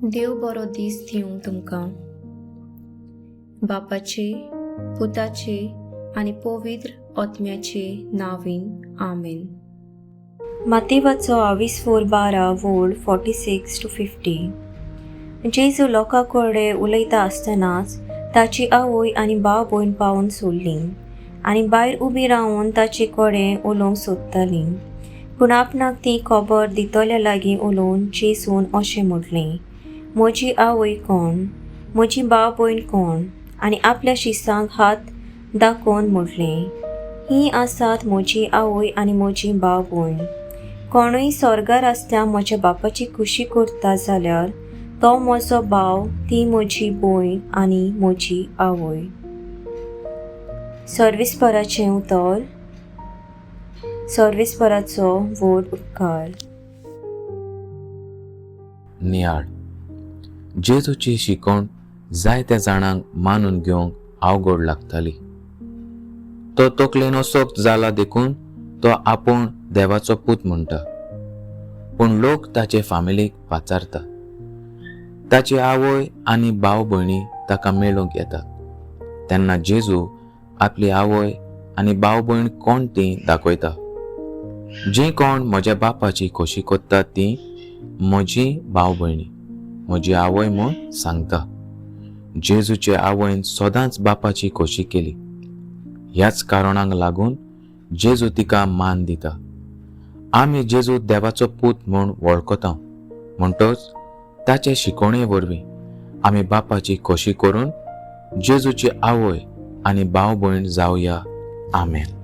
देव बरो दीस दिवं तुमकां. बापाचे, पुताचे आनी पवित्र आत्म्याचे नांवान, आमेन. मातेवाचो आविस्फोर 12 वोळ 46 to 50. जेजू लोकां कडेन उलयता आसतनाच ताची आवय आनी भाव भयण पावून सोडलीं आनी भायर उबी रावन ताचे कडेन उलोवंक सोदतालीं. पूण आपणाक ती खबर दितल्या लागीं उलोवन जेजून अशें म्हटलें, "म्हजी आवय कोण? म्हजी भाव भयण कोण?" आनी आपल्या शिसांक हात दाखोवन म्हटलें, "ही आसात म्हजी आवय आनी म्हजी भाव भयण. कोणूय स्वर्गार आसल्या म्हज्या बापाची खुशी करता जाल्यार तो म्हजो भाव, ती म्हजी भयण आनी म्हजी आवय." सर्वेस्पराचें उतर. सर्वेस्पराचो व्हड उपकार. नियाळ. जेजूची शिकवण जायत्या जाणांक मानून घेवंक अवघड लागताली. तो तकलेन असोक्त जाला देखून तो आपूण देवाचो पूत म्हणटा. पूण लोक ताचे फामिलीक पाचारता. ताची आवय आनी भाव भयणी ताका मेळूंक येतात तेन्ना जेजू आपली आवय आनी भाव भयण कोण ती दाखयता. जी कोण म्हज्या बापाची खोशी कोत्ता ती म्हजी भाव भयणी, म्हजी आवय म्हूण सांगता. जेजूचे आवयन सदांच बापाची खोशी केली. ह्याच कारणांक लागून जेजू तिका मान दिता. आमी जेजू देवाचो पूत म्हूण वळखता, म्हणटच ताचे शिकवणे वरवीं आमी बापाची खोशी करून जेजूची आवय आनी भाव भयण जावया. आमेन.